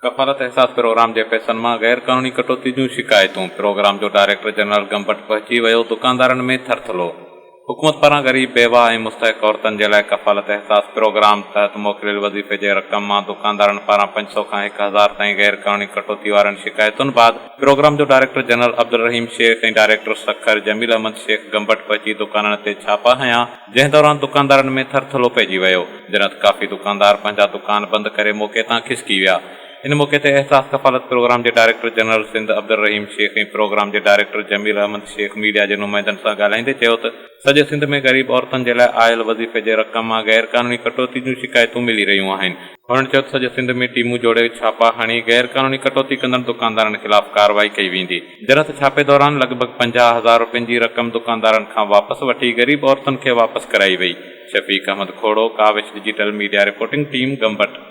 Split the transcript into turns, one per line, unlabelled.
ڪفالت احساس پروگرام جي پئسن مان غير قانوني ڪٽوتي جون شڪايتون، پروگرام جو ڊائريڪٽر جنرل گمبٽ پهچي ويو، دڪاندارن ۾ ٿرٿلو. حڪومت پاران غريب، بيواهه ۽ مستحق عورتن جي لاء ڪفالت احساس پروگرام تحت موڪليل وظيفي جي رقم مان دڪاندارن پاران 500 کان 1000 تائين غير قانوني ڪٽوتي وارن شڪايتن بعد پروگرام جو director general Abdulrahim Shaikh ۽ director Sukkur Jamil Ahmed Shaikh Gambat پهچي دڪانن تي ڇاپا هنيا، جنهن دوران دڪاندارن ۾ ٿرٿلو پئجي ويو، جڏهن ته ڪافي دڪاندار پنهنجا دڪان بند ڪري موقعي تان کسڪي ويا. ان موقعي تي احساس ڪفالت پروگرام جي director general Sindh Abdulrahim Shaikh ۽ programme جي ڊائريڪٽر جميل احمد شيخ ميڊيا جي نمائندن سان ڳالهائيندي چيو ته سڄي سنڌ ۾ غريب عورتن جي لاء آيل وظيفي جي رقم مان غير قانوني ڪٽوتي جون شڪايتون ملي رهيون آهن. هنن چيو ته سڄي سنڌ ۾ ٽيمون جوڙي ڇاپا هڻي غير قانوني ڪٽوتي ڪندڙ دڪاندارن خلاف ڪارروائي ڪئي ويندي. جڏهن ته ڇاپي دوران لڳ ڀڳ 50 هزار روپين جي رقم دڪاندارن کان واپس وٺي غريب عورتن کي واپس ڪرائي وئي. Shafiq Ahmed Khuhro, Kawish digital media reporting team, Gambat.